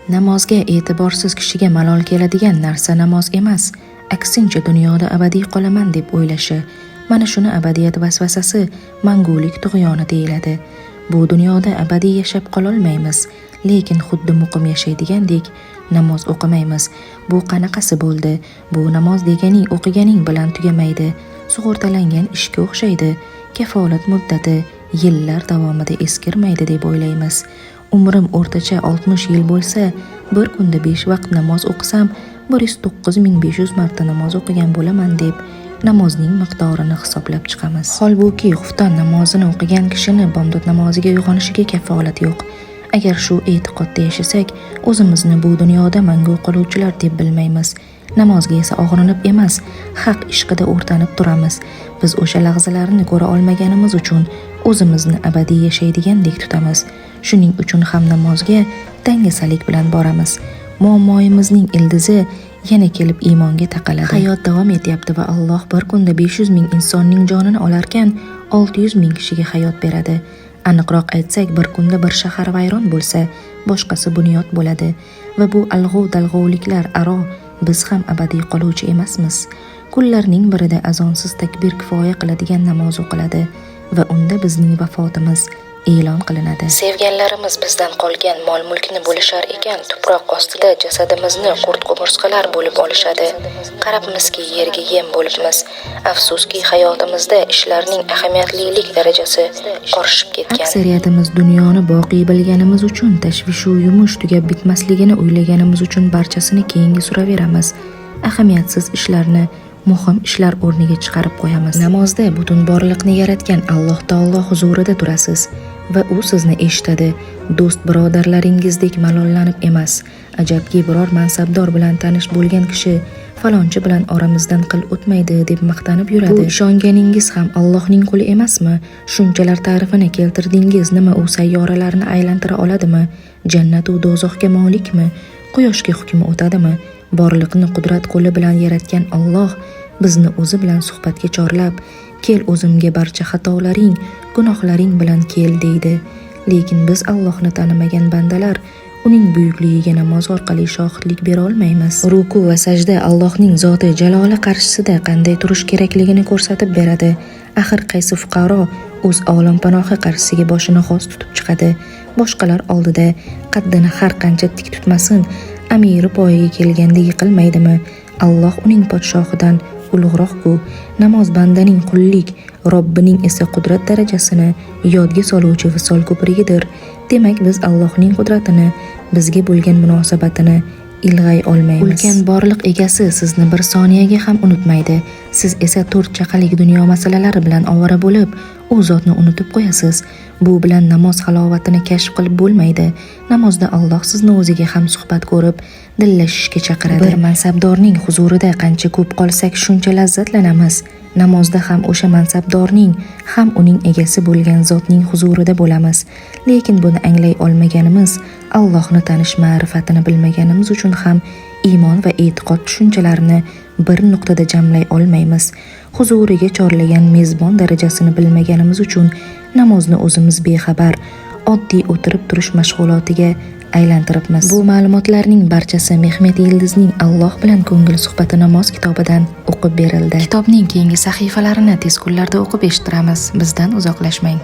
Namozga e'tiborsiz kishiga malol keladigan narsa namoz emas, aksincha dunyoda abadiy qolaman deb o'ylashi. Mana shuni abadiyat vasvasasi, mangulik tug'yoni deyiladi. Bu dunyoda abadiy yashab qololmaymiz, lekin xuddi muqim yashaydigandek namoz o'qimaymiz. Bu qanaqasi bo'ldi? Bu namoz deganing o'qiganing bilan tugamaydi. Sug'urtalangan ishga o'xshaydi. Kafolat muddati yillar davomida eskirmaydi deb o'ylaymiz. Umrim o'rtacha 60 yil bo'lsa, bir kunda 5 vaqt namoz o'qisam, 109 500 marta namoz o'qigan bo'laman deb namozning miqdorini hisoblab chiqamiz. Holbuki xufton namozini o'qigan kishini bomdod namoziga uyg'onishiga kafolat yo'q. Agar shu e'tiqodda yashasak, o'zimizni bu dunyoda mangu qoluvchilar deb bilmaymiz. Namozga esa og'rinib emas, haq ishqida o'rtanib turamiz. Biz o'sha lahzalarni ko'ra olmaganimiz uchun o'zimizni abadiy yashaydigandek tutamiz. Shuning uchun ham namozga dangasalik bilan boramiz. Muammoyimizning ildizi yana kelib iymonga taqaladi. Hayot davom etyapti va Alloh bir kunda 500 ming insonning jonini olarkan, 600 ming kishiga hayot beradi. Aniqroq aytsak, bir kunda bir shahar vayron bo'lsa, boshqasi bunyod bo'ladi va bu alg'ov-dalg'ovliklar aro biz ham abadiy qoluvchi emasmiz. Kunlarning birida azonsiz takbir kifoya qiladigan namoz o'qiladi va unda bizning vafotimiz e'lon qilinadi. Sevganlarimiz bizdan qolgan mol-mulkni bo'lishar ekan, tuproq ostida jasadimizni qurt-qumursqalar bo'lib olishadi. Qarabmizki, yerga yem bo'libmiz. Afsuski, hayotimizda ishlarning ahamiyatlilik darajasi qorishib ketgan. Aksariyatimiz dunyoni boqiy bilganimiz uchun, tashvishu yumush tugab bitmasligini o'ylaganimiz uchun barchasini keyinga suraveramiz. Ahamiyatsiz ishlarni muhim ishlar o'rniga chiqarib qo'yamiz. Namozda butun borliqni yaratgan Alloh taolo huzurida turasiz va u sizni eshitadi. Do'st birodarlaringizdek malollanib emas. Ajabki, biror mansabdor bilan tanish bo'lgan kishi falonchi bilan oramizdan qil o'tmaydi deb maqtanib yuradi. Bu ishonganingiz ham Allohning quli emasmi? Shunchalar ta'rifini keltirdingiz, nima u sayyoralarni aylantira oladimi? Jannat u do'zaxga molikmi? Quyoshga hukmi o'tadimi? Borliqni qudrat qo'li bilan yaratgan Alloh bizni o'zi bilan suhbatga chorlab, "Kel o'zimga barcha xatolaring, gunohlaring bilan kel" deydi. Lekin biz Allohni tanimagan bandalar uning buyukligiga namoz orqali shohidlik bera olmaymiz. Ruku va sajda Allohning zoti jaloli qarshisida qanday turish kerakligini ko'rsatib beradi. Axir qaysi fuqaro o'z olam panohi qarshisiga boshini xos tutib chiqadi? Boshqalar oldida qaddini har qancha tik tutmasin, amiri poyiga kelganda yiqilmaydimi? Alloh uning podshohidan ulug'roq-ku. Namoz bandaning qullik, Robbining esa qudrat darajasini yodga soluvchi visol ko'prigidir. Demak, biz Allohning qudratini, bizga bo'lgan munosabatini ilg'ay olmaymiz. Ulkan borliq egasi sizni bir soniyaga ham unutmaydi. Siz esa to'rt chaqalik dunyo masalalari bilan ovora bo'lib, u zotni unutib qo'yasiz. Bu bilan namoz halovatini kashf qilib bo'lmaydi. Namozda Alloh sizni o'ziga ham suhbat ko'rib, dillashishga chaqiradi. Bir mansabdorning huzurida qancha ko'p qolsak, shuncha lazzatlanamiz. Namozda ham o'sha mansabdorning, ham uning egasi bo'lgan zotning huzurida bo'lamiz. Lekin buni anglay olmaganimiz, Allohni tanish ma'rifatini bilmaganimiz uchun ham iymon va e'tiqod tushunchalarini bir nuqtada jamlay olmaymiz. Huzuriga chorlagan mezbon darajasini bilmaganimiz uchun namozni o'zimiz bexabar, oddiy o'tirib turish mashg'ulotiga aylantiribmiz. Bu ma'lumotlarning barchasi Mehmet Yildizning Alloh bilan ko'ngil suhbati namoz kitobidan o'qib berildi. Kitobning keyingi sahifalarini tez kunlarda o'qib eshittiramiz. Bizdan uzoqlashmang.